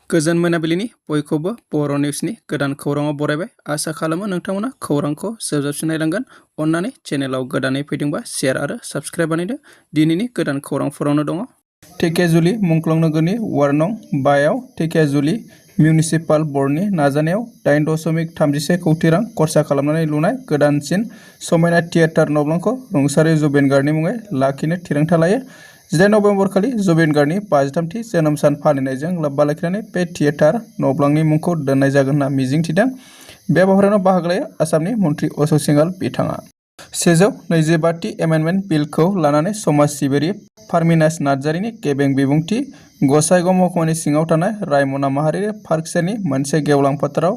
गोजोन मोनाबिलिनि बयखौबो बर' निउसनि गोदान खौराङाव बरायबाय। आसा खालामो नोंथांमोना खौरांखौ जोबजाबसिम नायलांगोन। अन्नानै चेनेलाव गोदानै फैदोंबा शेयार आरो साबस्क्राइब बानायदो। दिनैनि गोदान खौरांफोरावनो दङ। धेकियाजुलि मुंख्लं नोगोरनि वार्ड नं 5 आव धेकियाजुलि मिउनिसिपाल बर्डनि नाजानायाव 8.36 कौटि रां खरसा खालामनानै लुनाय गोदानसिन समायना थियेटार नब्लांखौ रुंसारि जुबिन गार्डनि मुङै लाखिनो थिरांथा लायो। 19 नभेम्बर खालि जुबिन गार्डनि 53थि जोनोम सान फालिनायजों लोब्बा लाखिनानै बे थियेटार नब्लांनि मुंखौ दोननाय जागोन होनना मिजिंथिदों। बे हाबाफारियाव बाहागो लायो आसामनि मन्त्रि अशोक सिंहाल बिथाङा। 125थि एमेन्डमेन्ट बिलखौ लानानै समाज सिबियारि फार्मिनास नार्जारिनि गेबें बिबुंथि। गसाइगाव महकुमानि सिङाव थानाय रायमना माहारियारि पार्क सेरनि मोनसे गेवलां फोथाराव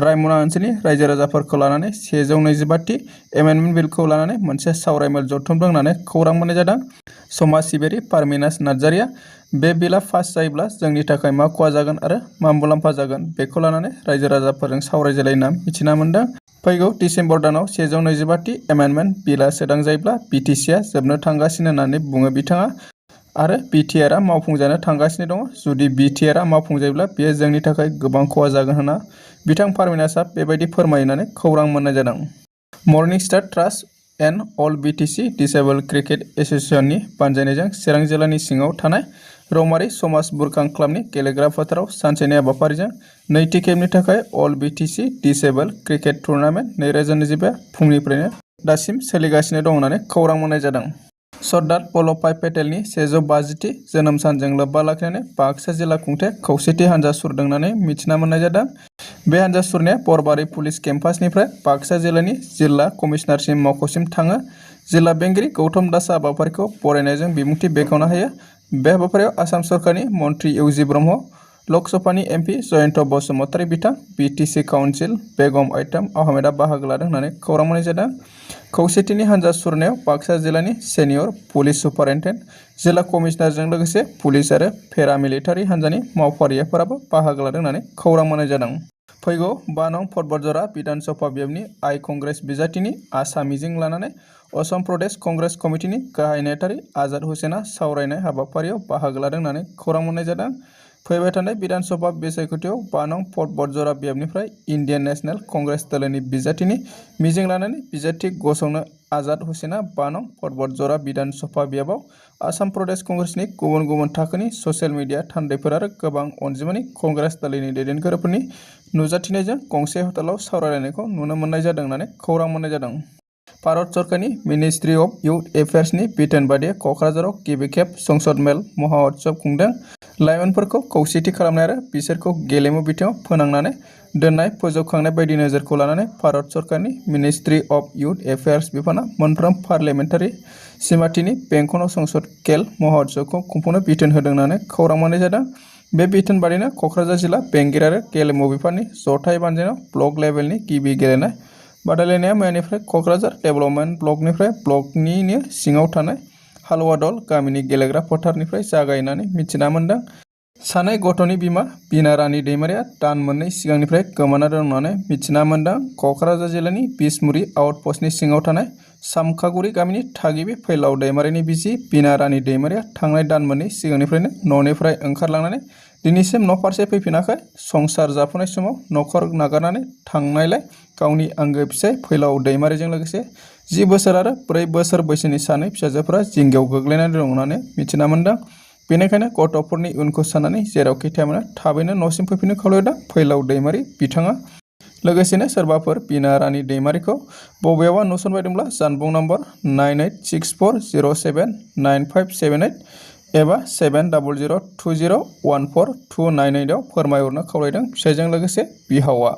रायमना ओनसोलनि रायजो राजाफोरखौ लानानै 125थि एमेन्डमेन्ट बिलखौ लानानै मोनसे सावरायमेल जथुमदों होननानै खौरां मोननाय जादों। समाज सिबियारि फार्मिनास नार्जारिया बे बिलआ पास जायोब्ला जोंनि थाखाय मा खहा जागोन आरो मा मुलाम्फा जागोन बेखौ लानानै रायजो राजाफोरजों सावरायजालायो होनना मिथिना मोन्दों। फैगौ डिसेम्बर दानाव 125थि एमेन्डमेन्ट बिलआ सोदांजायोब्ला बिटिसिआ जोबनो थांगासिनो होननानै बुङो बिथाङा। आरो बिटिआरआ मावफुंजानो थांगासिनो दङ। जुदि बिटिआरआ मावफुंजायोब्ला बेयो जोंनि थाखाय गोबां खहा जागोन होनना बिथां फार्मिनासआ बेबायदि फोरमायनानै खौरां मोननाय जादों। Morning star trust and all BTC disabled cricket एस'सिएशननि बानजायनायजों चिरां जिल्लानि सिङाव थानाय रौमारि समाज बुरखां क्लाबनि गेलेग्रा फोथाराव सानसेनि हाबाफारिजों नैथि खेबनि थाखाय अल बिटिसि डिसेबल्ड क्रिकेट टुर्नामेन्ट 2025 फुंनिफ्रायनो दासिम सोलिगासिनो दं होननानै खौरां मोननाय जादों। सरदार वल्लभभाई पेटेलनि 150थि जोनोम सानजों लोब्बा लाखिनानै बाक्सा जिल्ला खुंथाया खौसेथि हानजा सुरदों होननानै मिथिना मोननाय जादों। बे हानजा सुरनाया बरबारि पुलिस केम्पासनिफ्राय बाक्सा जिल्लानि जिल्ला कमिशनारसिम मावख'सिम थाङो। जिल्ला बेंगिरि गौतम दासआ हाबाफारिखौ बरायनायजों बिबुंथि बेखेवना होयो। बे हाबाफारियाव आसाम सरकारनि मन्त्रि इउजि ब्रह्म, लकसभानि एमपि जयन्त बसुमतारी बिथां, बिटिसि काउन्सिल बेगम आइटाम आहमेदआ बाहागो लादों होननानै खौरां मोननाय जादों। खौसेथिनि हानजा सुरनायाव बाक्सा जिल्लानि सेनियर पुलिस सुपारिन्टेन्डेन्ट, जिल्ला कमिशनारजों लोगोसे पुलिस आरो पेरामिलिटारि हानजानि मावफारियाफोराबो बाहागो लादों होननानै खौरां मोननाय जादों। फैगौ 5 नं परबतजरा बिधान सभा बियाबनि आइ कंग्रेस बिजाथिनि आसा मिजिं लानानै असम प्रदेश कंग्रेस कमिटिनि गाहाय नेहाथारि आजाद हुसेना सावरायनाय हाबाफारियाव बाहागो लादों होननानै खौरां मोननाय जादों। फैबाय थानाय बिधान सभा बिसायख'थियाव 5 नं परबतजरा बियाबनिफ्राय इन्डियान नेशनेल कंग्रेस दोलोनि बिजाथिनि मिजिं लानानै बिजाथि गसंनो आजाद हुसेना 5 नं परबतजरा बिधान सभा बियाबाव आसाम प्रदेश कंग्रेसनि गुबुन गुबुन थाखोनि ससियेल मिडिया थान्दैफोर आरो गोबां अनजिमानि कंग्रेस दोलोनि दैदेनगिरिफोरनि नुजाथिनायजों गंसे हटेलाव सावरायलायनायखौ नुनो मोननाय जादों होननानै खौरां मोननाय जादों। भारत सरकारनि मिनिस्ट्रि अफ इउथ एफेयार्सनि बिथोन बादियै क'क्राझाराव गिबि खेब संसद मेल महाउत्सव खुंदों। लाइमोनफोरखौ खौसेथि खालामनाय आरो बिसोरखौ गेलेमु बिथिङाव फोनांनानै दोननाय फोजौखांनाय बायदि नोजोरखौ लानानै भारत सरकारनि मिनिस्ट्रि अफ इउथ एफेयार्स बिफाना मोनफ्रोम पार्लियामेन्टारि सिमाथिनि बेंखनाव संसद खेल महाउत्सवखौ खुंफुंनो बिथोन होदों होननानै खौरां मोननाय जादों। बे बिथोन बादिनो क'क्राझार जिल्ला बेंगिरि आरो गेलेमु बिफाननि जथाय बानजायनायाव ब्लक लेभेलनि गिबि गेलेनाय बादायलायनाया मैयानिफ्राय क'क्राझार डेभेलपमेन्ट ब्लकनिफ्राय ब्लकनिनो सिङाव थानाय हालुवादल गामिनि गेलेग्रा फोथारनिफ्राय जागायो होननानै मिथिना मोन्दों। सानै गथ'नि बिमा बिना रानि दैमारिया दान मोननै सिगांनिफ्राय गोमाना दं होननानै मिथिना मोन्दों। क'क्राझार जिल्लानि बिसमुरि आउटपस्टनि सिङाव थानाय सामखागुरि गामिनि थागिबि फैलाव दैमारिनि बिसि बिना रानि दैमारिया थांनाय दान मोननै सिगांनिफ्रायनो न'निफ्राय ओंखारलांनानै दिनैसिम न' फारसे फैफिनाखै। संसार जाफुनाय समाव न'खर नागारनानै थांनायलाय गावनि आंगो फिसाय फैलाव दैमारिजों लोगोसे 10 बोसोर आरो 4 बोसोर बैसोनि सानै फिसाजोफोरा जिंगायाव गोग्लैनानै दं होननानै मिथिना मोन्दों। बेनिखायनो गथ'फोरनि उनखौ साननानै जेरावखि थाया मानो थाबैनो न'सिम फैफिननो खावलायदों फैलाव दैमारि बिथाङा। लोगोसेनो सोरबाफोर बिना रानि दैमारिखौ बबेयावबा नुसनबायदोंब्ला जानबुं नम्बर 9864079578 एबा 7002014298 आव फोरमायहरनो खावलायदों फिसायजों लोगोसे बिहावा।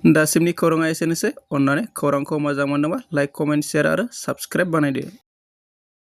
दासिमनि खौराङा एसेनोसै। अन्नानै खौरांखौ मोजां मोनोबा लाइक, कमेन्ट, शेयार आरो साबस्क्राइब बानायदो।